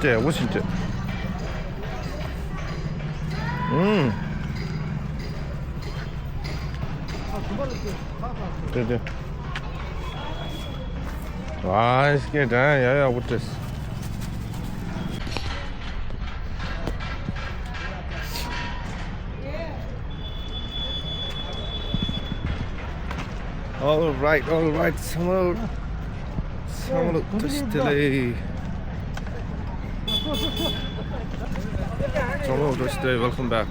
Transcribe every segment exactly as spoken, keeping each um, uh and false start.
Yeah, what's in it? Mm. 对对。Wow, it's good, huh? Yeah, yeah, what is? All right, all right. Samalo, samalo, just delay. Samalo, just delay. Welcome back.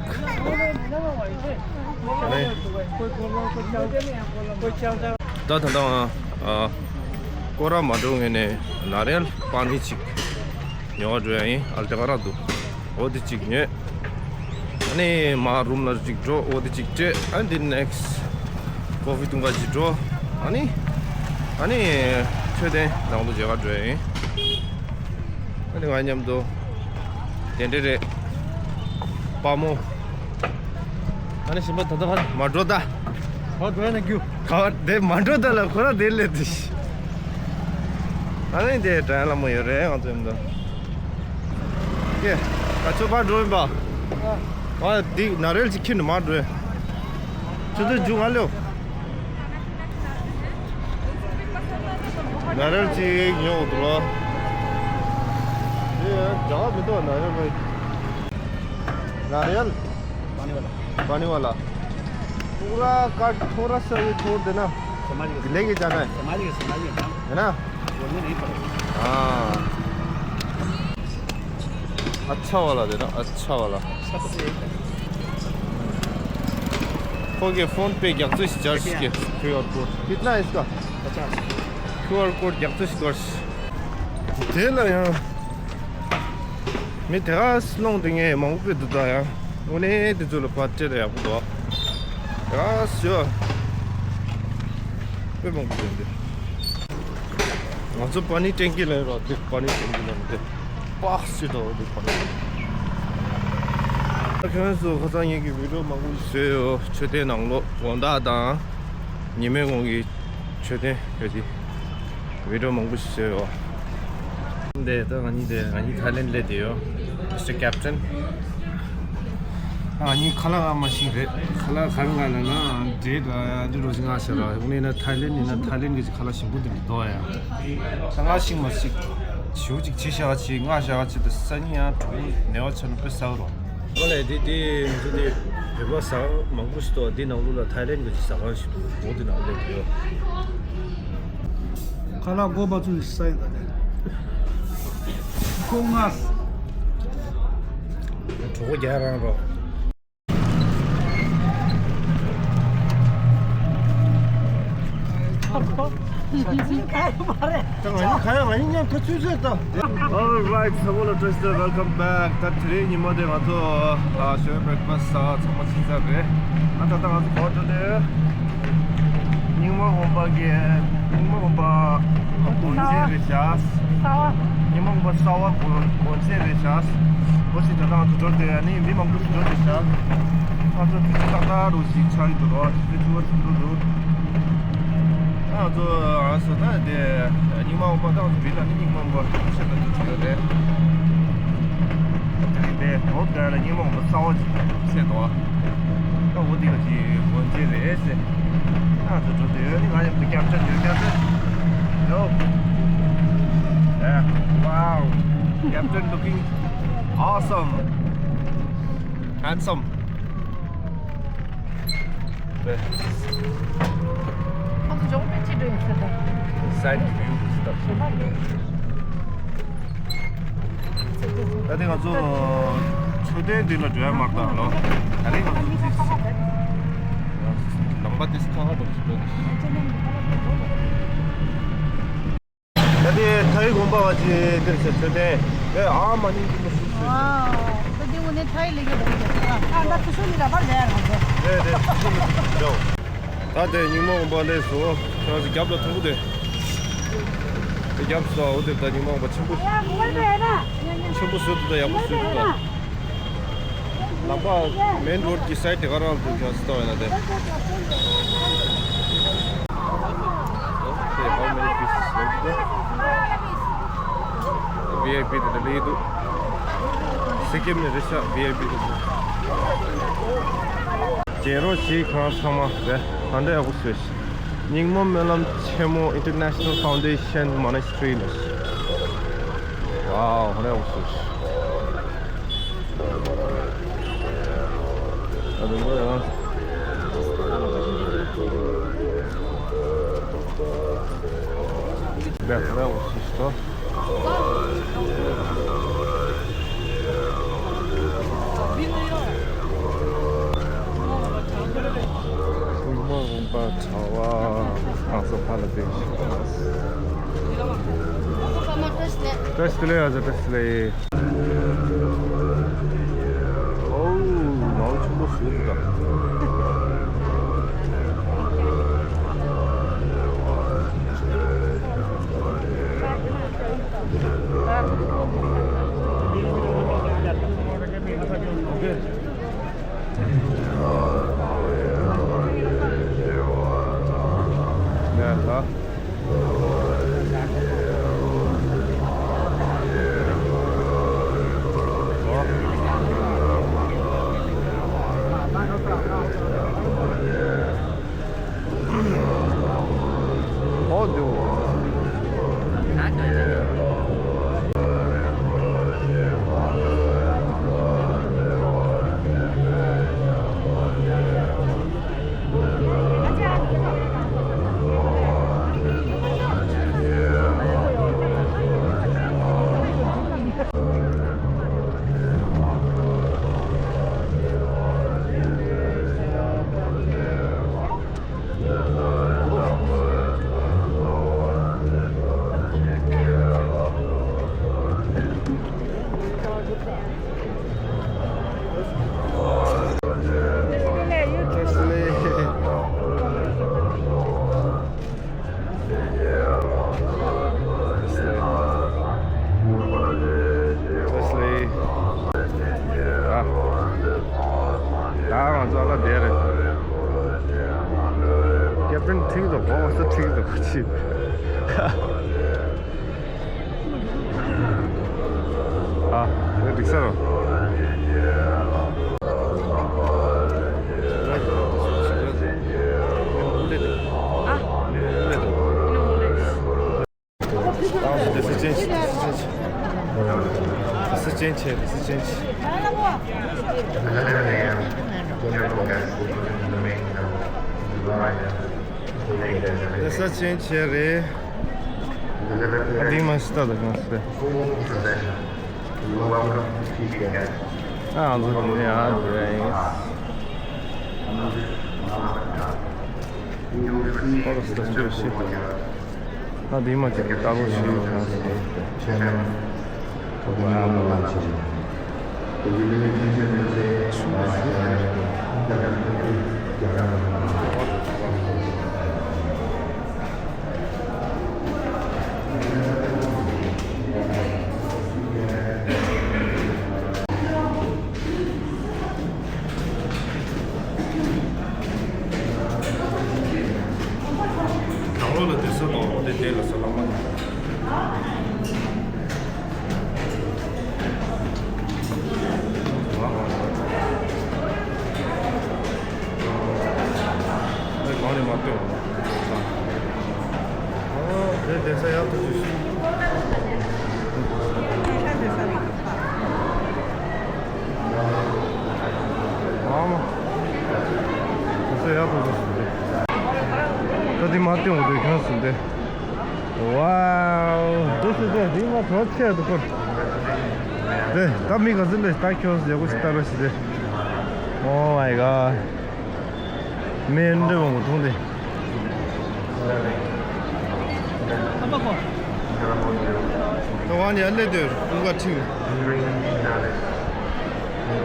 ད་ད་ལྟ་ཨ་སྐོར་ར་མ་འགྲོ་ངེས་ནས་ནཱ་རེལ་པ་ནི་ཅིག་ཉོ་བ་འགྲོ་ཡ་ཡིན། ཨལ་ཏེ་ག་ར་འདུག་འོ་དེ་གཅིག་ཉོས། ཨ་ནི་མ་རུམ་ལ་གཅིག་འགྲོ། འོ་དེ་གཅིག་སྤྲད། ཨ་ནི་དེ་ནེགསི་ཀོ་ཕི་འཐུང་ག་གཅིག་འགྲོ། ཨ་ནི་ཨ་ནི་མཆོད་རྟེན་ནང་དུ་མཇལ་ཁ་འགྲོ་ཡ་ཡིན། ཨ་ནི་ང་མཉམ་དུ་དེ་འདྲ་རེད། དཔའ་མོ། ཨ་ནི་གཞན་པ་ད་ལྟ་ཕར་མ་འགྲོ་ད། ཕར་འགྲོ་ཡ་ན་རྒྱུ། ག་བ་དེ་མ་འགྲོ་ད་ལ་ཁོ་ར་དེ་སླེབས་དུས། ཨ་ནི་དེ་དྲན་ལ་མོ་ཡོད་རེད་ང་ཚོ་ཡོད་འདུག་ཀེ། ང་ཚོ་ཕར་འགྲོ་ཡིན་པ། ཨ་འདི་ནཱ་རེལ་ཅིག་ཁྱེར་ནས་མར་འགྲོ་ཡ། ཁྱོད་ཚོ་རྒྱུགས་ང་ལེའོ། ནཱ་རེལ་ཅིག་ཉོ་འདུག་ལ། འདི་ཡང་འདྲ་བ་མི་འདུག་ནཱ་རེལ་ལ། ནཱ་རེལ། पानी वाला। पानी वाला। पूरा काट थोड़ा सा, ये छोड़ देना। समझ गए। लेके जाना है। समझ गए, समझ गए। है ना? बोलने नहीं पड़ेगा। हाँ। अच्छा वाला देना, अच्छा वाला। सबसे एक है। ཁོ་གི་ཕོན་པེ་རྒྱག་རྩིས་ཅར་ཞིག་ཁྱུ་ཨར་ཀོཌ། कितना है इसका? पचास। ཁྱུ་ཨར་ཀོཌ་རྒྱག་རྩིས་ཅར། དེ་ལ་ཡང་མི་དེ་ག་སློང་དེ་ངས་མང་པོ་དཔེ་འདུག་ད་ཡང་། དངོས་གནས་དེ་ཚོ་ལ་ཕར་སྤྲད་ལ་ཡག་པོ་འདུག་ཡ་ཤོ། དཔེ་མང་པོ་ཡོད་འདི། ང་ཚོ་པ་ནི་ཊེང་ཀི་ལ་ཡོད་ར། འདི་པ་ནི་ཊེང་ཀི་ལ་ཡོད་འདི། པགས་ཅིག་འདུག་འདི་པ་ནི། ཁྱོད་ཚོ་ཁ་སང་ངེད་ཀྱི་བི་ཌི་ཡོ་མང་པོ་ཞིག་བཟོས་ཡོད། མཆོད་རྟེན་ནང་ལོགས་དགོང་དག་དང་ཉི་མའི་གུང་གི་མཆོད་རྟེན་ཡོད་དེ། བི་ཌི་ཡོ་མང་པོ་ཞིག་བཟོས་ཡོད། འདི་ད་ང་གཉིས་དེ་ང་གཉིས་ཐའི་ལེན་སླེབས་བསྡད་ཡོད། མི་སི་ཊར་ཀེབ་ཊན། ང་གཉིས་ཁ་ལག་ཨ་མ་ཤིང་རེད། ཁ་ལག་ག་རེ་ང་ལ་ན་འབྲས་དང་འདི་རོ་ཞིག་ང་ཤ་ར། དངོས་གནས་ན་ཐའི་ལེན་ཡིན་ན་ཐའི་ལེན་གྱི་ཁ་ལག་ཞིམ་པོ་དེ་མི་འདུག་ཡ། ད་ང་ཤིང་མ་ཞིག་བྱིའུ་ཅིག་བྱི་ཤ་ཅིག་ང་ཤ་ཅིག་དེ་སང་ཉིན་ཡང་གྲོགས་པོ་ནེ་བ་ཆ་ནུ་པེ་ས་རོ། ཨོ་ལེ་དེ་དེ་མི་ཚོ་དེ་བོད་པ་ཟ་མང་པོ་ཞིག་འདུག་དེ་ནང་ལོགས་ལ་ཐའི་ལེན་གྱི་ཟ་ཁང་ཞིག་འདུག་འོ་དེ་ནང་སླེབས་ཡོད། ཁ་ལག་སྒོ་པ་ཚུ་ས་ཡི་ད་དེ་ཁོ་ང་གྲོགས་པོ་རྒྱ་རང་རོ། Alright, ཚང་མ་ལ་བཀྲ་ཤིས་བདེ་ལེགས། Welcome back. ད་དེ་རིང་ཉི་མ་དེ་ང་ཚོ་ཨ་ཞོགས་པ་བྷི་རེག་ཕ་སི་ཚང་མ་ཕྱིན་ཚར་རེད། ཨ་ད་ད་ང་ཚོ་གོ་ཐོས་དེ་རྙིང་མ་དགོན་པ་གི་རྙིང་མ་དགོན་པ་དགོན་རྫས་རེད་ཤག་རྙིང་མ་དགོན་པ་གསར་པ་དགོན་དགོན་རྫས་རེད་ཤག་འོ་ཞིག་ད་ལྟ་ང་ཚོ་འགྲོ་དེ་ཨ་ནི་མི་མང་པོ་ཞིག་འགྲོ་དེ་ཤག་ང་ཚོ་དུས་ཚོད་ཏག་ཏག་རུ་ཞིག་ཆགས་ཀྱི་འདུག་རོ། དུས་ཚོད་བཅུ་པ་ཟིན་འགྲོ་འདུག་ང་ཚོ་ཨ་སོ་ད་དེ་རྙིང་མ་དགོན་པ་ད་ང་ཚོ་བི་ལ་ནི་རྙིང་མ་དགོན་པ་ཆེ་ད་དུ་ཆེ་ད་རེད། དེ་རིང་དེ་འོ་ག་ལ་རྙིང་མ་དགོན་པ་གསར་པ་ཞིག་ཆེ་འདུག་ད་འོ་དེ་ག་ཅིག་དགོན་རྫས་རེད་ཟེར། ང་ཚོ་འགྲོ་དུས་ནི་ང་མཉམ་དུ་སྐྱབས་བཅོལ་ཡོད། སྐྱབས་བཅོལ། Yo. Yeah. Wow. Captain looking awesome. Handsome. ང་ཚོ་འཇོག་པའི་ཅི་འགྲོ་ཡིན་ཟེར་ད། Side view stuff. ད་ཐེངས་ང་ཚོ་མཆོད་རྟེན་འདི་ལ་འགྲོ་ཡ་མ་རེད་ད་ལོ། ད་རེས་ང་ཚོ་ལམ་པ་དེ་ཁ་ཁ་འགྲོ་ཞིག་འགྲོ་ནས། ད་དེ་ཐའི་དགོན་པ་བ་ཅི་དེར་ཟེར་མཆོད་རྟེན་དེ་ཨ་མ་ནིང་གི་མ་ཤུགས་ཤུགས། ད་དེ་འུ་ནས་ཐའི་ལས་ཀ་འགྲོ་གི་འདུག་ཨ་ད་ཁུ་སུ་ནི་ར་པར་ལས་ཡ་རང་འགྲོ། རེད་རེད། ད་དེ་རྙིང་མ་དགོན་པ་ལས་སོ་ཁྱོད་ཚོ་རྒྱབ་ལ་མཐོང་གི་དེ། དེ་རྒྱབ་སོ་འོ་དེ་ད་རྙིང་མ་དགོན་པ་ཆེན་པོ། ཆེན་པོ་བཟོས་འདུག་ད་ཡག་པོ་བཟོས་འདུག་ད། ལམ་པ་མེན་རོཌ་ཀྱི་སའིཌ་དེ་ག་རང་འདུག་ཀྱང་སྟོན་ཡོད་ན་དེ། དེ་how many pieces? བི་ཨའི་པི་དེ་འདྲ་ལས་འདུག་ཁྱེད་ཀྱིས་མི་རེ་ཤ་བི་ཨའི་པི་རེད། མཇལ་རོགས་བྱེད། ཁོ་རང་ཚང་མ་རེད། ད་འདྲ་ཡག་པོ་བཟོས་ཤག་སྙིང་མོ་སྨོན་ལམ་ཆེན་མོ་International Foundation Monastery ལ་ཤག་ཝའོ། ཧ་ལས་ཡག་པོ་བཟོས་ཤག་ཨ་དེ་འདྲ་ཡང་། རེད། ཧ་ལས་ཡག་པོ་བཟོས་ཤག་ཐུགས་མ་འོངས་པ་གྲྭ་པ་ཁང་ས་ཕ་ལ་བསྟན་ཞིག་དང་། བཀྲ་ཤིས་བདེ་ལེགས། བཀྲ་ཤིས་བདེ་ལེགས། ཨ་ཙི། བཀྲ་ཤིས་བདེ་ལེགས། ཨོའུ། ནོར་ཆེན་པོ་ཞིག་འདུག་ད། ཡ་ད། ཨོ་དེ། ད་ང་ཚོ་ཨ་ལ་བསྡད་རེད། ཀེབ་ཊན་ཁྲིག་འདུག་ཨོ་ཕི་སར་ཁྲིག་འདུག་ཅི། ཨ། འདི་འགྲིག་ས་རེད། This is change. This is change. This is change here. This is change. This is change here. ཨ་དེ་མ་ཤི་ད་ད་གང་སྲིད། ཨ་ང་ཚོ་འདི་ནས་ཨ་འདི་རེད། ཨོ་ད་ཅི་ཤི། ད་འདི་མ་ཅིག་ལྟ་ལོག་ཤི་ཡོད་ན་ཟེར། ནང་ལོགས་ལ་སྡོད་ས་དང་དེ་དེ་ལ་ས་ལམ་མ་འདུག་ཨེ་གང་ནས་མ་སྟོན། ཨོ་དེ་བསྡད་ས་ཡག་ཏུ་ཞུ། ཨ་མ། བསྡད་ས་ཡག་ཏུ་ཞུ་ཟིན་ཏེ། ད་དེ་མ་སྟོན་འོ་དེ་གང་ཟིན་ཏེ། Wow, this is it. དེ་མ་གྲོགས་ཆེ་འདུག་གོ། དེ་ད་མི་ག་ཚོད་འདྲ་ད་ཁྱོད་ཡག་པོ་ཞིག་ལྟ་རོགས་ཞིག་དེ། Oh my god. མི་འདྲ་བོ་མཐོང་དེ། ད་ཝང་ཡར་སླེབས་དུས་ཀུན་དགའ་ཁྲིད།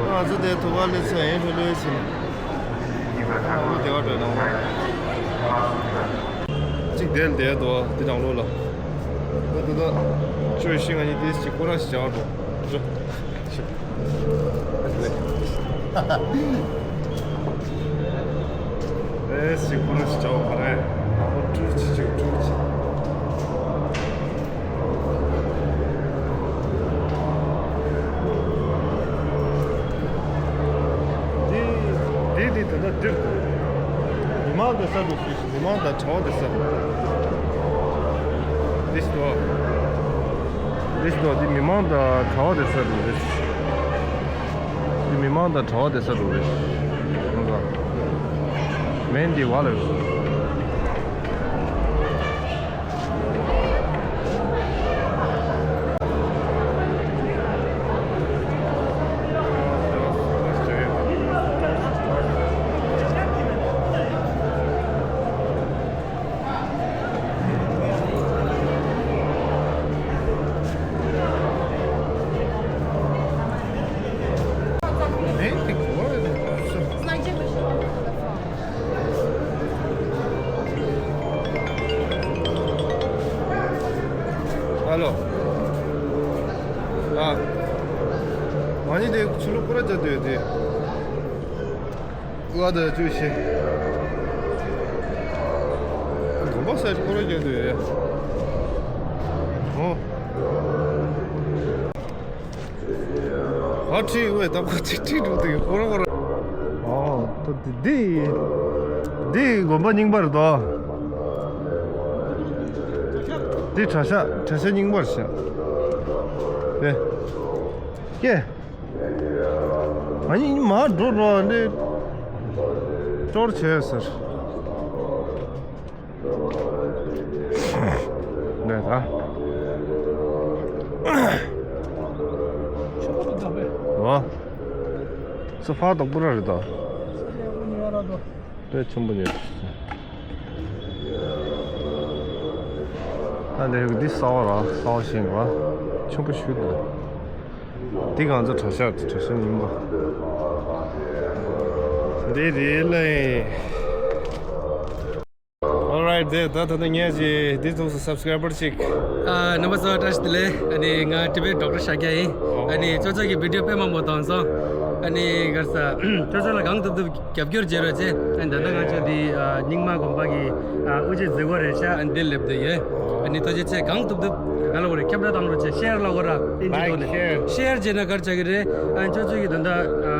ང་ཚོ་དེ་ཐུག་ག་སླེབས་ཚར་ཡིན། ལྷོད་ལྷོད་ཕྱིན། ཨ་ཁུ་དེ་བ་འགྲོ་ནང་ལ། གཅིག་དེར་བསྡད་འདུག་དེ་དང་ལོ་ལ། ད་ད་ད། ཁྱོད་ཤི་ང་གཉིས་དེ་ཞིག་ཁོ་རང་ཞིག་བྱ་བ་འགྲོ། འགྲོ། ཤི། ཨེ་ཞིག་ཁོ་རང་ཞིག་བྱ་བ་མ་རེད། ཨ་ཁུ་ཀྲུག་ཅིག་ཅིག་ཀྲུག་ཅིག་འདིར། མི་མང་བསྡད་ས་རུ་ཞིག་མི་མང་དང་གྲྭ་པ་བསྡད་ས་རུ། འདི་ཞིག་འདུག་འདི་ཞིག་འདུག་འདི་མི་མང་དང་གྲྭ་པ་བསྡད་ས་རུ་རེད། འདི་མི་མང་དང་གྲྭ་པ་བསྡད་ས་རུ་རེད། ང་ཚོ་མེན་འདི་བ་ལ་རུ། ཨ་ལོ། ཨ། ང་གཉིས་དེ་ཆུ་ལོག་པོ་ར་བྱ་དུས་དེ། ཨ་ད་ཅུ་ཤེ། དགོན་པ་སའི་པོ་ར་བྱ་དུས། ཨོ། ཨ་ཁྲིད་ཝེ་ད་ཁོ་ཅིག་ཁྲིད་འགྲོ་དུས་ཁོ་རང་ཁོ་རང་། ཨོ། ད་འདི་འདི་འདི་དགོན་པ་རྙིང་པ་རེད་དོ། འདི་གྲྭ་ཤག་གྲྭ་ཤག་རྙིང་པ་རེད་ཤག་ཨེ། ཀྱེ། ང་གཉིས་མར་འགྲོ་འགྲོ་འདི། ཅོར་བྱས་ཟེར། ནས་ད། ཆུ་བོ་དང་འདྲ་བས། ཨོ། སུ་ཕར་དང་པུ་ར་རེད་དོ། དཔེ་ཆེན་པོ་ཉོས། ད་འདི་འདི་གསར་པ་ར་གསར་པ་ཞིག་ར་ཆེན་པོ་ཞིག་འདུག་འདི་ང་ཚོ་གྲྭ་ཤག་གྲྭ་ཤག་རྙིང་པ། འདི་རེད་ལེ། Alright, དེ་ད་ད་ད་ངས་ཅི་འདི་ཚོགས་སུ་སབ་སི་ཀ་རའི་བར་ཅིག་ཨ། རྣམ་པ་ཚོ་བཀྲ་ཤིས་བདེ་ལེགས། ཨ་ནི་ང་ཊི་བེཊ་ཌོག་ཊར་ཤཱཀྱ་ཡིན། ཨ་ནི་ཅོ་ཅོ་གི་བི་ཌིའོ་དཔེ་མང་པོ་མཐོང་སོང་། ཨ་ནི་ག་རེ་ཟ། ཅོ་ཅོ་ལ་གང་ཐུབ་ཐུབ་རྒྱབ་སྐྱོར་བྱེད་རོགས་བྱེད། ཨ་ནི་ད་ལྟ་ང་ཚོ་འདི་ཨ་རྙིང་མ་དགོན་པ་གི་ཨ་དབུ་འབྱེད་མཛད་སྒོ་རེད་ཤག་ཨ་ནི་འདིར་སླེབས་བསྡད་ཡོད། ཨ་ནི་ཐུགས་རྗེ་ཆེ། གང་ཐུབ་ཐུབ་ག་ལ་བ་རེད། ཁྱབ་བསྒྲགས་བཏང་རོགས་བྱེད། ཤེར་ལ་བ་ར་ཨིན་ཇི་ཐོག་ནས། ཤེར་བྱས་ན་ག་རེ་ཆགས་ཀྱི་རེད། ཨ་ནི་ཅོ་ཅོ་གི་ད་ལྟ་ཨ་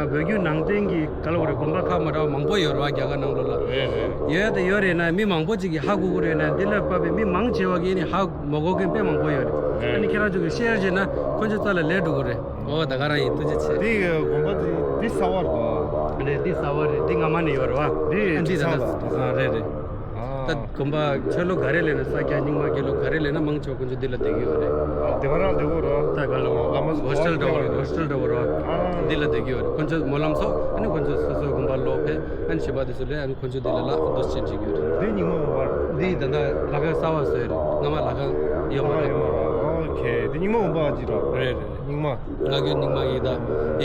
བོད་བརྒྱུད་ནང་བསྟན་གྱི་ག་ལ་བ་རེད། དགོན་པ་ཁག་མ་འདྲ་བ་མང་པོ་ཡོད་རེད་བ། རྒྱ་གར་ནང་ལོགས་ལ། རེད་རེད། ཡོད་དེ་ཡོད་རེད་ན་མི་མང་པོ་ཅིག་གིས་ཧ་གོ་གི་རེད་ན། འདི་ལ་བབས་པའི་མི་མང་ཆེ་བ་གིས་ནི་ཧ་མ་གོ་མཁན་དཔེ་མང་པོ་ཡོད་རེད། རེད། ཨ་ནི་ཁྱེད་རང་ཚོ་གིས་ཤེར་བྱས་ན་ཁོ་ཚོ་རྩ་ལ་ལས་འགྲོ་གི་རེད། ཨོ་ད་ག་རང་ཡིན། ཐུགས་རྗེ་ཆེ། འདི་དགོན་པ་འདི་འདི་གསར་པ་རེད་དོ། རེད། འདི་གསར་པ་རེད། འདི་སྔ་མ་ནས་ཡོད་རེད་བ། འདི་ཨ་འདི་ད་ལྟ་ཨ་རེད་རེད། ད་དགོན་པ་ཆོས་ལོ་ག་རེ་ལས་ན་ས་སྐྱ་རྙིང་མ་དགེ་ལུགས་ག་རེ་ལས་ན་མང་ཆེ་བ་ཁོ་ཚོ་འདི་ལ་བསྡད་ཀྱི་ཡོད་རེད། དེ་ག་རང་བསྡད་ཀྱི་རེད། ད་ག་ལ་བླ་མ་ཧོ་སི་ཊེལ་འདྲ་བོ་རེད། ཧོ་སི་ཊེལ་འདྲ་བོ་རེད། འདི་ལ་བསྡད་ཀྱི་ཡོད་རེད། ཁོ་ཚོ་སྨོན་ལམ་ཚོགས། ཨ་ནི་ཁོ་ཚོ་སོ་སོའི་དགོན་པ་ལོག་ཕེབས། ཨ་ནི་བྱིས་པ་དེ་ཚོ་ལ་ཨ་ནི་ཁོ་ཚོ་འདི་ལ་ལ་འདུ་ཤེས་བྱེད་ཀྱི་ཡོད་རེད། འདི་རྙིང་མ་དགོན་པ་རེད། འདི་ད་ལྟ་ལྷ་ཁང་གསར་པ་བཟོས་རེད། སྔ་མ་ལྷ་ཁང་ཡོད་མ་རེད། ཡོད་མ་རེད། ཨོ་ཁེ། འདི་རྙིང་མ་དགོན་པ་ཅིག་རེད། རེད་རེད། རྙིང་མ། ང་རྒྱལ་རྙིང་མ་ཡིན་ད།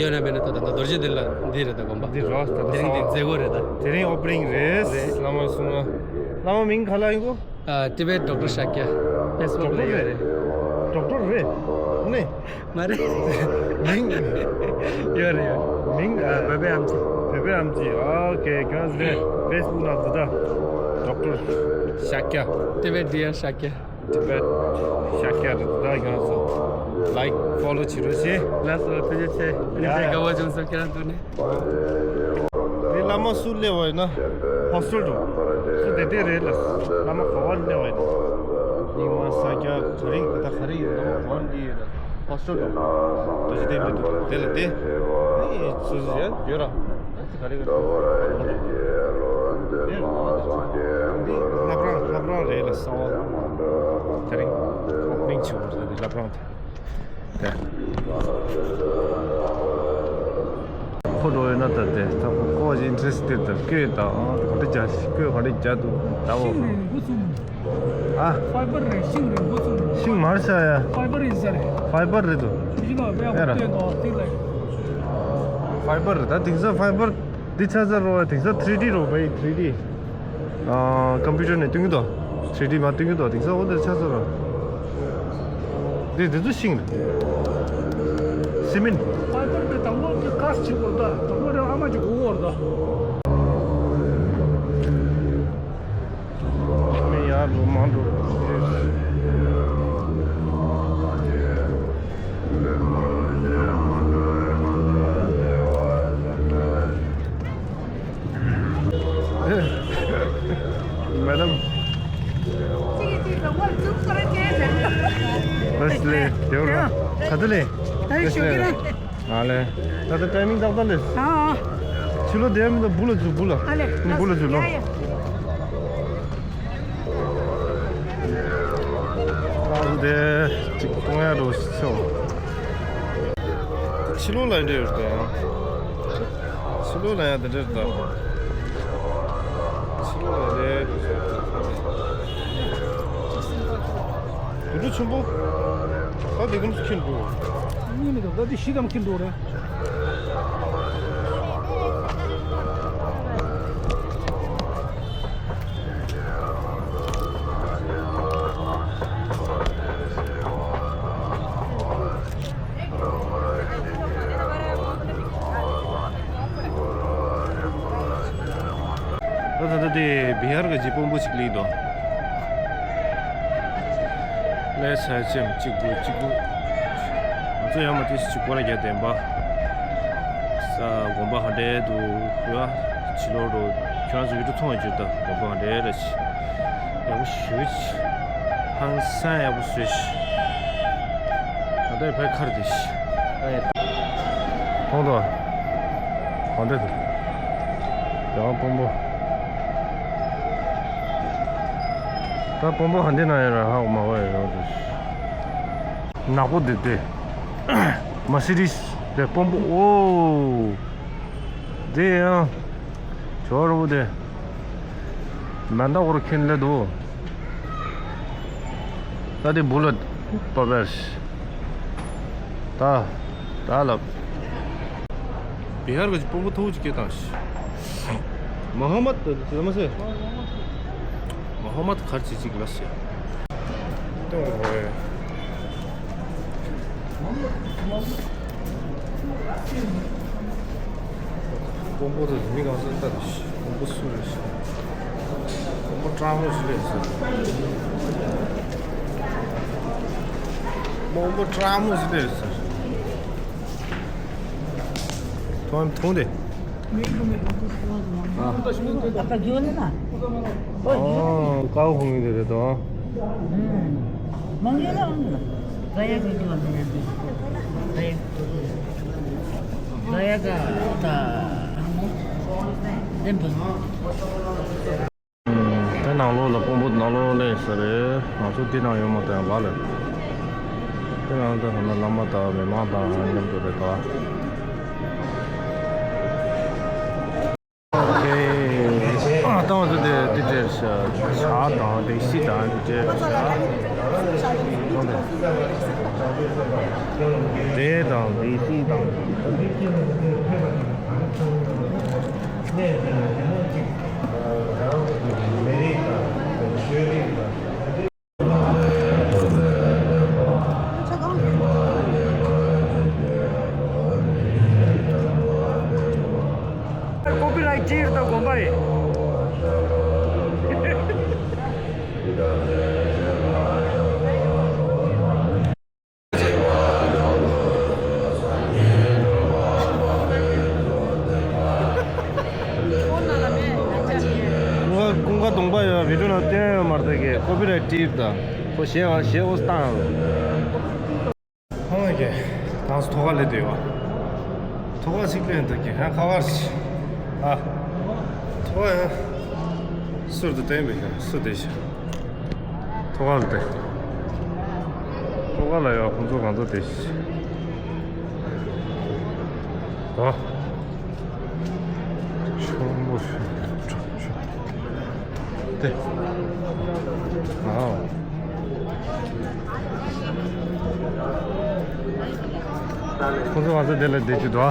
ཡོད་ན་མེད་ན་ད་ད་ད་རྡོ་རྗེ་གདན་ལ་འདི་རེད་ད་དགོན་པ། འདི་རོ་ད་ད། དེ་རིང་འདི་མཛད་སྒོ་རེད་ད། དེ་རིང་ཨོ་པེ་ནིང་རེད། རེད། བླ་མ་གསུང་ང་། བླ་མ་མིང་ག་ལ་ཡིན་གོ། ཨ། ཊི་བེཊ་ཌོག་ཊར་ཤཱཀྱ། ཕེ་སི་བུག་ལ་ཡོད་རེད། ཌོག་ཊར་རེད། ནས། མ་རེད། མིང་། ཡོད་རེད་ཡོད། མིང་། ཨ། བོད་པའི་ཨམ་ཆི། བོད་པའི་ཨམ་ཆི། ཨོ་ཁེ། ཁྱེད་རང་ཚོ་ཕེ་སི་བུག་ནང་འཛུལ་ད། ཌོག་ཊར་ཤཱཀྱ། ཊི་བེཊ་ཌི་ཡར་ཤཱཀྱ། ཊི་བེཊ་ཤཱཀྱ་རེད་ད། ཁྱེད་རང་ཚོ་ལའིཀ་ཕོ་ལོ་བྱེད་རོགས་བྱེད། ལགས་སོ། ཐུགས་རྗེ་ཆེ། ཨ་ནི་དཔེ་དགའ་བོ་བྱུང་སོང་ཁྱེད་རང་ཐུག་ནས། འདི་བླ་མ་སུ་སླེབས་པ་ཡིན་ན་ཧོ་སི་ཊེལ་འགྲོ། སུ་བསྡད་བསྡད་རེད་ལ། བླ་མ་ག་བར་སླེབས་པ་ཡིན་ན། རྙིང་མ་ས་སྐྱ་ག་རེ་ཡིན་ད་ག་རེ་ཡིན་ན་ག་བར་འདི་ཡོད་ན་ཧོ་སི་ཊེལ་འགྲོ། རྡོ་རྗེ་གདན་འདི་འདུག་དེ་ལ་བསྡད། ཨེ་སུ་སུ་ཡ་ཡོད་ར། ཨ་ཙི་ག་རེ་ག་རེ། འདི་བླ་བྲང་བླ་བྲང་རེད་ལ། གསང་བ་དེ་རིང་ཨོ་པེ་ནིང་བྱེད་དགོས་རེད། འདི་བླ་བྲང་དེ། ཁོ་འགྲོ་ཡོད་ན་ད་དེ་ད་ཁོ་ཁོ་བ་ཞིག་ཨིན་ཊེ་རེ་སི་ཊེཌ་ད། སྐད་ད་ག་འདྲ་རྒྱག་སྐད་ག་འདྲ་རྒྱག་འདུག་ད་འོ། ཤིང་རེད་འགོ་ཚུགས། ཨ། ཕའི་བར་རེད། ཤིང་རེད་འགོ་ཚུགས། ཤིང་མར་ཤ་ཡ། ཕའི་བར་ཡིན་ས་རེད། ཕའི་བར་རེད་འདུག་དེ་བཞིན་ལ་དཔེ་ཡག་པོ་སྟོན་འདུག་ཐིག་ལེ། ཕའི་བར་རེད་ད། དེང་སང་ཕའི་བར་འདི་ཆ་ཚང་རོ། དེང་སང་ཐི་རི་ཌི་རོ། བའི་ཐི་རི་ཌི། ཨ། ཀམ་པུ་ཊར་ནས་སྟོན་གྱི་འདུག་ཐི་རི་ཌི་མ་སྟོན་གྱི་འདུག་དེང་སང་འོ་འདིར་ཆ་ཚང་རོ། འདི་འདི་ཚོ་ཤིང་རེད། སི་མེན། ཕའི་བར་དེ་དང་པོ་དེ་ཀ་སི་བྱེད་དགོས་ད། དང་པོ་རེ་ཨ་མ་ཅིག་དགོས་དགོས་རེད་ད། མི་ཡར་འགྲོ་མར་འགྲོ། ལགས་ལས་དེའུ་ར་ག་ཚོད་ལས། ད་ཡི་ཤོད་ཀྱི་ར། ཨ་ལས། ད་ལྟ་ཊའི་མིང་ཏག་ཏག་ལས། ཨ་ཨ། ཕྱི་ལོགས་དེ་མི་འདུག་བུ་ལ་འཛུལ་བུ་ལ། ཨ་ལས། ནི་བུ་ལ་འཛུལ་ལོ། ཡ་ཡ། ཨ་ཟུ་དེ་གཅིག་གཏོང་ཡ་འགྲོ་ཤོག་ཕྱི་ལོགས་ལ་འདྲེ་ཡོད་དོ། ཕྱི་ལོགས་ལ་ཡ་དེ་འདྲ་རེད་དོ། ཕྱི་ལོགས་ལ་རེད། དུད་འགྲོ་ཆེན་པོ། ད་དེ་གམ་ཁྱེར་འགྲོ། གཉིས་མི་འདུག་ད་དེ་བཞི་གམ་ཁྱེར་འགྲོ་རེད། ད་ད་ད་དེ་བི་ཧར་གྱི་སྤོན་པོ་ཞིག་ལུས་འདུག་ལས་ས་ཅམ་གཅིག་དགུ་གཅིག་དགུ། ང་ཚོ་ཡང་མ་དུས་གཅིག་སྐོར་ར་རྒྱག་བསྟན་པ། ས་དགོན་པ་ཧ་འདྲེ་འདུག་ཡ། ཕྱི་ལོགས་རུ་ཁྱོད་རང་ཚོ་བི་ཌིའོ་མཐོང་བ་བརྗོད་ད་དགོན་པ་ཧ་འདྲེ་ར་ཆེ། ཡག་པོ་ཞུ་ཆེ། ཧང་སང་ཡག་པོ་བཟོས་ཤི། ད་ལྟ་ཕའི་ཁར་དེ་ཤི། ཨེ། ཁོང་དུ། གང་འདྲ་འདུག་ཡང་དཔོན་པོ། ད་དཔོན་པོ་ཧ་འདི་ན་ཡོད་ར་ཧ་གོ་མ་གོ་ཡོད་ར་འདུག་ནག་པོ་དེ་དེ། མ་སི་རིས་དེ་དཔོན་པོ་ཨོ། དེ་ཡང་། ཇོ་ར་བོ་དེ། མ་འདའ་བོར་ཁྱེར་ལེ་འདུག་ད་དེ་བུ་ལ་པ་བེར། ད། ད་ལབ། བི་ཧར་གྱི་སྤོ་བོ་ཐོག་ཅིག་སྐད་བཏང་ཞིག་མ་ཧོ་མད་དེ་ལ་མ་ཟེར། མ་ཧོ་མད་གར་ཅིག་ཅིག་ལ་ཟེར། ཏོ་ཧོ་ཡ། དཔོན་པོ་དེ་མི་གང་ཟག་ལྟ་དུ་ཤི། དཔོན་པོ་སུ་རེད་ཤི། དཔོན་པོ་སྤྲང་མོ་ཞིག་རེད་ཟེར། དཔོན་པོ་སྤྲང་མོ་ཞིག་རེད་ཟེར། ཐོང་ཐོང་དེ། ཨ། ཨ་ཀ་རྒྱུ་ནི་ན། ཨོ། ཀའོ་ཧུང་ཡིན་དེ་རེད་དོ། ཨུམ། མང་རྒྱུ་ལ་ཨུམ་ལ། ག་ཡ་ག་རྒྱུ་ལ་ཡ་གི། ག་ཡ། ག་ཡ་ག་ད། དེ་འདུག་དེ་ནང་ལོགས་ལ་དཔོན་པོ་ནང་ལོགས་ལ་ཡིན་ས་རེད། ང་ཚོ་དེ་ནང་ཡོད་མ་ཐལ་བ་ལ། དེ་ནང་ལ་ད་ཧ་ན་བླ་མ་དང་མི་མང་དང་མཉམ་དུ་རེད་དོ། ཨ་ཏང་དུ་དེ་དེ་དེ་ཤ་ཆ་དང་དེ་ཤི་དང་དེ་དེ་ཤ་དེ་དང་དེ་ཤི་དང་། ཀོ་པི་རའེ་ཊི་ཅིག་ད་དགོན་པ་ཡིན། ཀུན་དགའ་ཀུན་དགའ་གདོང་པ་ཡོད་བི་ཌིའོ་ནང་བསྟན་ཡོད་མ་རེད་ཀྱི་ཀོ་པི་རའེ་ཊི་ཅིག་ད་ཁོ་ཞེ་བ་ཞེ་བོ་བཏང་། ཧོང་ཡ་གི་ད་ཐོ་ག་ལས་དེ་བ། ཐོ་ག་ཅིག་ལས་འདུག་གི་ཧ་ཁ་བར་ཞིག་ཨ། ཐོ་ག་ཡ། སུར་དུ་བསྟན་པའི་ཤ་སུ་དེ་ཤ། ཐོ་ག་ལ་དེ། ཐོ་ག་ལ་ཡ་ཁོང་ཚོ་གང་ཚོ་དེ་ཤ། ད། ཆུང་མོ་ཤ། དེ། ཨ། ཁོང་ཚོ་ང་ཚོ་དེ་ལ་བསྡད་ཀྱི་འདུག་ཨ།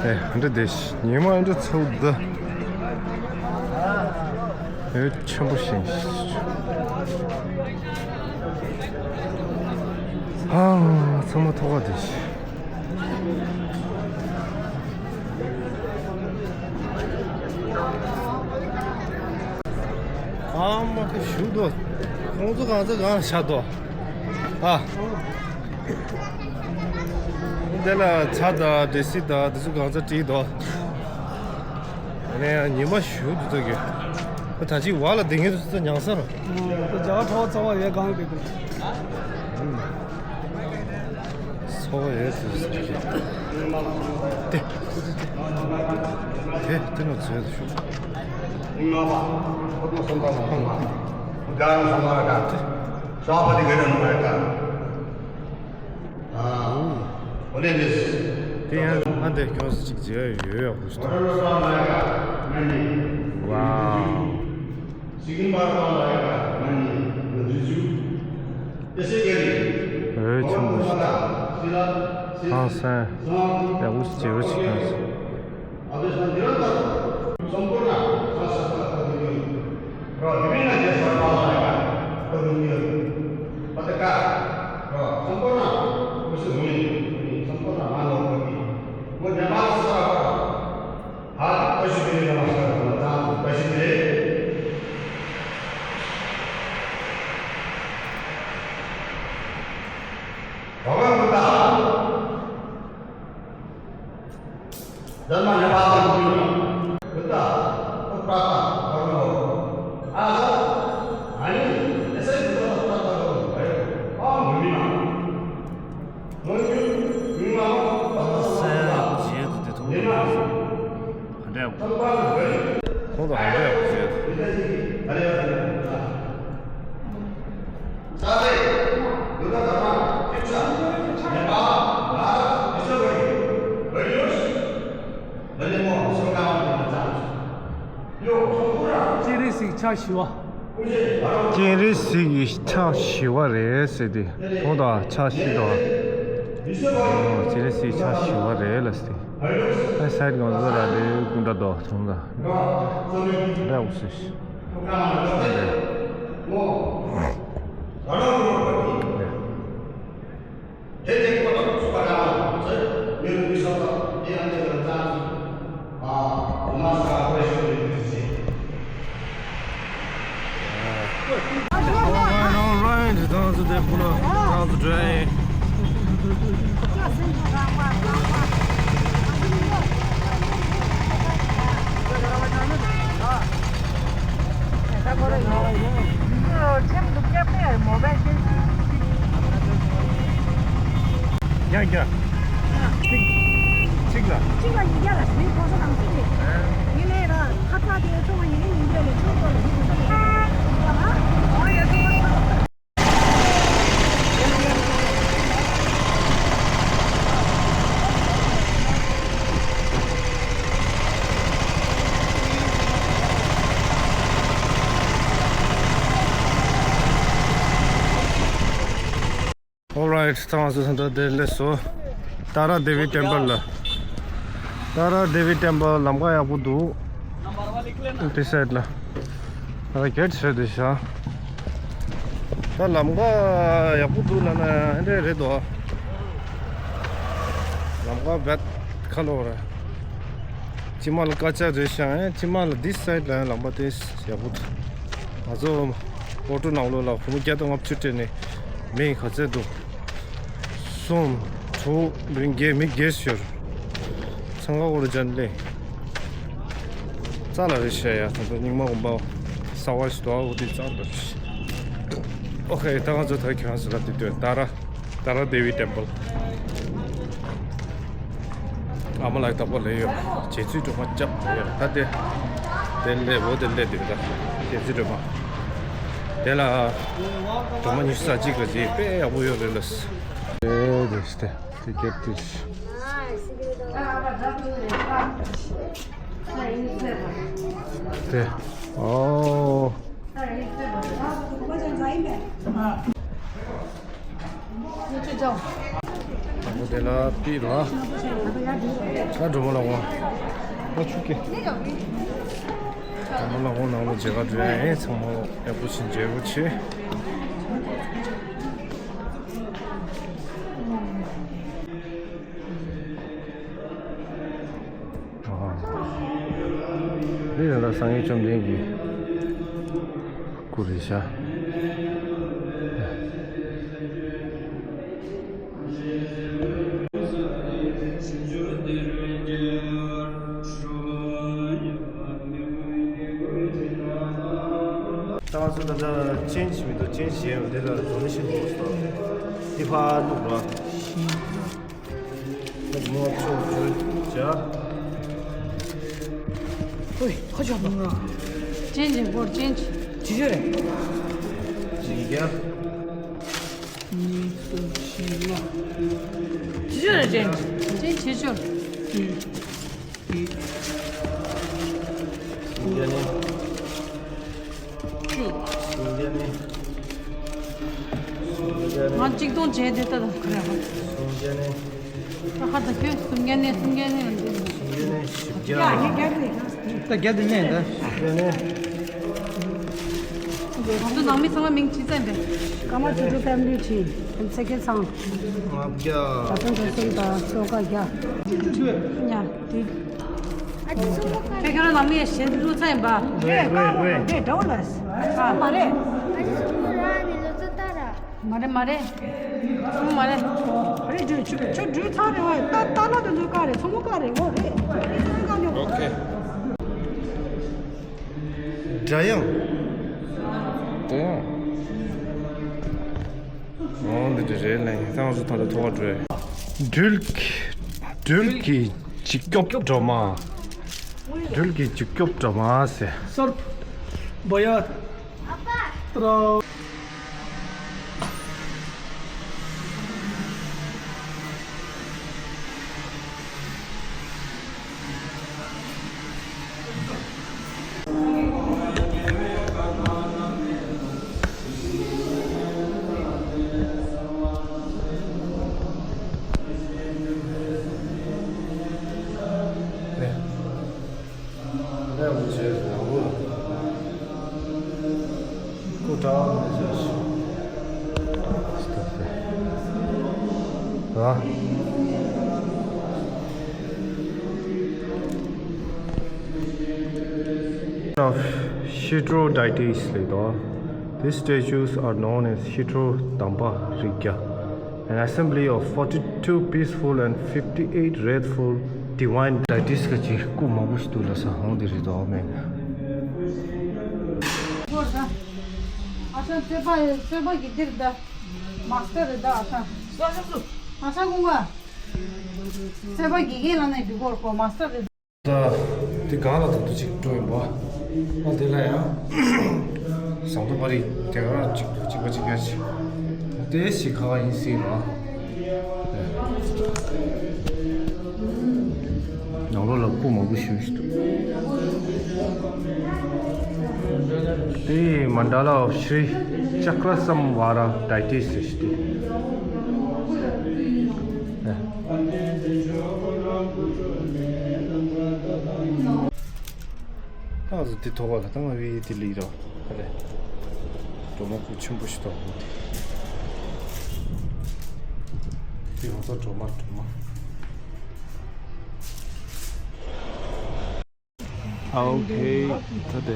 ཨེ། འདི་བསྡད་ཤི། ཉི་མ་འདི་ཚོ་འདི། ཨེ། ཆེན་པོ་ཞིང་ཤི། ཨ། ཚང་མ་ཐོག་ག་བསྡད་ཤི། ཨ་མ་ཁ་ཞུ་དོ། ཁོང་ཚོ་གང་ཚོ་གང་ལ་ཆགས་དོ། ཨ། འདི་ལ་ཚ་དང་འབྲས་སིལ་དང་འདི་ཚོ་གང་ཚོ་བྲིས་དོ། ཨ་ནི་ཉི་མ་ཞུ་འདུག་ད་གི། ད་ཅིག་བ་ལ་དེ་ངེད་ཚོ་མྱང་ས་ར། ཨ། ད་རྒྱ་གར་ཁྲོ་བ་ཚ་བ་ཡོད་གང་དེ་དུ། ཚ་བ་ཡོད་ཚོད་ཟེར་གི། དེ། དེ་དེ་ནོ་ཚོད་ཞུ། དེ། ཨ། དེ་ཡང་ཨ་འདྲས་ཁྱོད་ཅིག་མཇལ་ཡོད་ཡག་པོ་ཞིག་འདུག། ཝའོ། འོད་ཆེན་པོ་ཞིག་འདུག། ཧང་སང་ཡག་པོ་ཞིག་མཇལ་རོགས་བྱེད་ཁྱོད་ཚོ། སེམས་རྗེས་སུ་དེ་མཐོང་བ་ག་འདྲ་ཡོད། ཁོང་དང་ག་འདྲ་ཡོད་ཟེར། སྤྱན་རས་གཟིགས་ཕྱག་བཞི་པ། སྤྱན་རས་གཟིགས་ཀྱི་ཕྱག་བཞི་པ་རེད་ཟེར་ཏེ། མཐོང་དང་ཕྱག་བཞི་དང་། སྤྱན་རས་གཟིགས་ཕྱག་བཞི་པ་རེད་ལ་ཟེར་ཏེ། ཨ་སའི་གང་ཟག་ར་ལས་ཀུན་འདྲ་དོ་མཐོང་དང་། འདྲ་བོ་ཟེར། Alright, alright, ད་ང་ཚོ་དེ་ཕུ་ལ་ང་ཚོ་འགྲོ་ཡ་ཡིན། རྒྱ་རྒྱ། གཅིག་གཅིག་ལ། གཅིག་ལ་ཉིས་བརྒྱ་ལ་ཟིན་གོང་ས་རང་སྲིད་རེད། ཡིན་ནའི་ར་ཁ་ཚ་དེ་ཚོ་ཡིན་ཉིས་བརྒྱ་ལ་ཆུང་ཚོ་ལ་ཡིན་ཚོ་ལ། Alright, ད་ང་ཚོ་ད་ལྟ་དེར་སླེབས་སོང་། ཏཱ་ར་དེ་བི་ཊེམ་པལ་ལ། ཏཱ་ར་དེ་བི་ཊེམ་པལ་ལམ་ཁ་ཡག་པོ་འདུག། དེ་སའིཌ་ལ། ད་གེཊ་བཟོས་བསྡད་ཤག། ད་ལམ་ཁ་ཡག་པོ་འདུག་ལབ་ན་ཨེ་འདྲས་རེད་དོ། ལམ་ཁ་རྦད་ཁ་ལོ་རེད། སྤྱི་མ་ལ་དཀར་ཆག་རེད་ཤག། ཨེ་སྤྱི་མ་ལ་འདི་སའིཌ་ལ་ཡང་ལམ་པ་དེ་ཡག་པོ་འདུག། ང་ཚོ་ཨོ་ཊོ་ནང་ལོགས་ལ་སྒོར་མོ་བརྒྱ་དང་ལྔ་བཅུ་སྤྲད་ནས་མི་ག་ཚད་འདུག། གསུམ། དྲུག། བདུན། བརྒྱད། མི་བརྒྱད་ཤོར། འཚང་ཁ་འོར་ཅན་ལེ། རྩ་ལ་རེ་བཤད་ཡ་ད་ཚོ་རྙིང་མ་གོམ་པ་ས་བ་ཞིག་དོ་འོ་དེ་རྩ་ལ་རེ་བཤད། ཨོ་ཁེ། ད་ང་ཚོ་ད་ཁྱོད་རང་ཚོ་ལ་དེ་སྟོན། ཏཱ་ར། ཏཱ་ར་དེ་བི་ཊེམ་པལ། ཨ་མ་ལགས་དག་པ་ལས་ཡོད། རྗེ་བཙུན་སྒྲོལ་མ་སྐྱབས་ལས་ཡོད། ད་དེ་དེ་ལས་འོ་དེ་ལས་དེ་ད་རྗེ་བཙུན་སྒྲོལ་མ། དེ་ལ་སྒྲོལ་མ་ཉི་ཤུ་རྩ་གཅིག་ག་རྗེས་དཔེ་ཡག་པོ་ཡོད་རེད་ལ། དེ་དེ་སྟེ། དེ་གེཊ་དེ། དེ། ཨོ། དེ་ལ་པི་ལ། ཨ་འགྲོ་མ་ལ་འོང་། ཨ་ཆུ་ཀེ། འགྲོ་མ་ལ་འོང་། ནང་ལ་མཇལ་ཁ་འགྲོ་ཡ་ཡིན། ཚང་མ་ཡག་པོ་ཞིག་མཇལ་རོགས་བྱེད། འདི་ཡང་ད་སངས་རྒྱས་བཅོམ་ལྡན་གྱི་སྐུ་རེད་ཤག། ད་ང་ཚོ་ད་ལྟ་ཅན་ཇི་མི་འདུག་ཅན་ཇི་ཡོད་དེ་ལ་ཌོ་ནེ་ཤན་ཕོག་སོང་། འདི་ཕར་བླུགས་ར། ལགས་མོ་ཚོ་བརྗོད་བྱ། ཨོའི་ཁ་ཆག་པ། ཅན་ཇི་བོར་ཅན་ཇི། ཇི་ཆོ་རེད། ཇི་རྒྱ། གཉིས་གསུམ་བཞི་ལྔ། ཇི་ཆོ་རེད་ཅན་ཇི། ཅན་ཇི་ཆོ། སུམ་བརྒྱ་ནི། བཅུ། སུམ་བརྒྱ་ནི། སུམ་བརྒྱ་ནི། ང་གཅིག་སྟོང་བྱས་དེ་ལྟ་དང་ཁ་ར་བ། སུམ་བརྒྱ་ནི། ད་ཁ་ད་ཁྱོད་སུམ་བརྒྱ་ནི་སུམ་བརྒྱ་ནི་ཡང་འདི། སུམ་བརྒྱ་ནི་བཞི་བརྒྱ། ད་བརྒྱ་དེ་མེད་ད། སུམ་བརྒྱ་ནི། ང་ཚོ་ནང་མི་ཚང་མ་མིང་ཅི་ཙམ་རེད། ཀརྨ་ཆོས་སྒྲོན་ཕེ་མི་ལི་ཊི་ཚེ་རྒྱལ་ཚང་། ལྔ་བརྒྱ། ད་ཚང་གྲོ་སོན་དང་སོ་ཀ་བརྒྱ། ཉ་དེ། ཨ་ཅི་སུ་མོ་ཀ་ཁྱེད་རང་ནང་མི་ཞེ་འདི་ལུ་ཚན་པ། རེད་ཀ་རེད་རེད། འདྲ་བོ་ལ། ཨ་མ་རེད། ཨ་ཅི་སུ་མོ་ར་ནི་ལོ་ཚོ་ཏ་ར། མ་རེད་མ་རེད། སུ་མོ་མ་རེད། ཨ་རེད་འདྲ་ཆུ་ཆུ་འདྲུད་ཚ་རེད་བ། ཏ་ཏ་ལ་དེ་ཚོ་ཀ་རེད། སུ་མོ་ཀ་རེད་འོ་རེད། ཨོ་ཁེ། སྒྲ་དབྱངས། སྒྲ་དབྱངས། འོ་འདི་འདྲ་རེད་ལ། ཡིན་ཙང་ང་ཚོ་ད་ལྟ་ཐོག་འགྲོ་རེད། སྦྲུལ་གྱི་སྦྲུལ་གྱི་འཇིགས་སྐྱོབ་སྒྲོལ་མ། སྦྲུལ་གྱི་འཇིགས་སྐྱོབ་སྒྲོལ་མ་ཟེར། སོར་བ་ཡ། ཏྲ། Of Heterodictyes ལབ་དོ། These statues are known as Heterodambarikya, an assembly of forty-two peaceful and fifty-eight wrathful divine deities. ག་ཅིག་སྐུ་མང་པོ་ཞིག་འདུག་ལ་ས་ཧོང་དེ་རེད་དོ་མེན། ཨ་ཤང་རྩོད་པ་རྩོད་པ་གི་འདིར་ད་མཱ་སི་ཊར་རེད་ད། ཨ་ཤང་། སོ་སོ་སོ། ཨ་ཤང་ཀུང་ག་རྩོད་པ་གི་གེ་ལ་ནས་འདུག་གོ་མཱ་སི་ཊར་རེད། ད་དེ་གང་ལ་ད་དུ་ཅིག་འགྲོ་ཡིན་པ། ཨ་དེ་ལ་ཡང་ཟངས་མདོག་དམར་རིལ་དེ་ག་རང་གཅིག་གཅིག་པ་གཅིག་རྒྱ་ཆེ། དེ་ཞིག་ཁ་བ་ཡིན་སྲིད་པ། ནང་ལོགས་ལ་སྐུ་མང་པོ་ཞིག་འདུག་དེ་Mandala of Sri Chakrasamvara deities ཟེར་ཞིག་འདུག་ད་ང་ཚོ་འདི་ཐོག་ཁ་ལ་ད་ང་བི་དེ་ལི་རོ་ཁ་ལེ། སྒྲོལ་མ་སྐུ་ཆེན་པོ་ཞིག་ཐོག་ཁ་དེ། དེ་ང་ཚོ་སྒྲོལ་མ་སྒྲོལ་མ། ཨ་ཨོ་ཁེ། ད་དེ།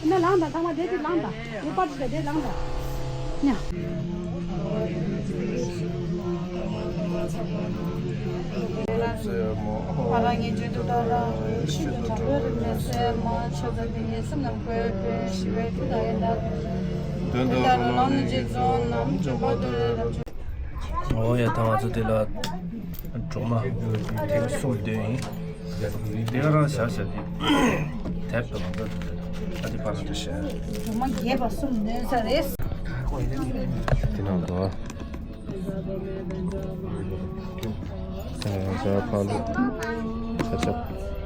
ན་ལངས་དང་ཚང་མ་བསྡད་དེ་ལངས་དང་། དེ་པར་དེ་དེ་ལངས་དང་། ཉ། འོ་ཡ་ད་ང་ཚོ་དེ་ལ། སྒྲོལ་མ་ཐེངས་གསུམ་འདོན་ཡིན། དེ་ག་རང་བཞག་བཞག་དེ། དེབ་ཏུ་མ་འདོན་དེ། ཨ་དེ་པར་འདྲ་བཞག་སྒྲོལ་མ་རྒྱས་པ་གསུམ་འདོན་ས་རེད། དེ་ནང་དུ། ས་ཡང་བཞག་ཕ་ལུ། ཆ་ཆ།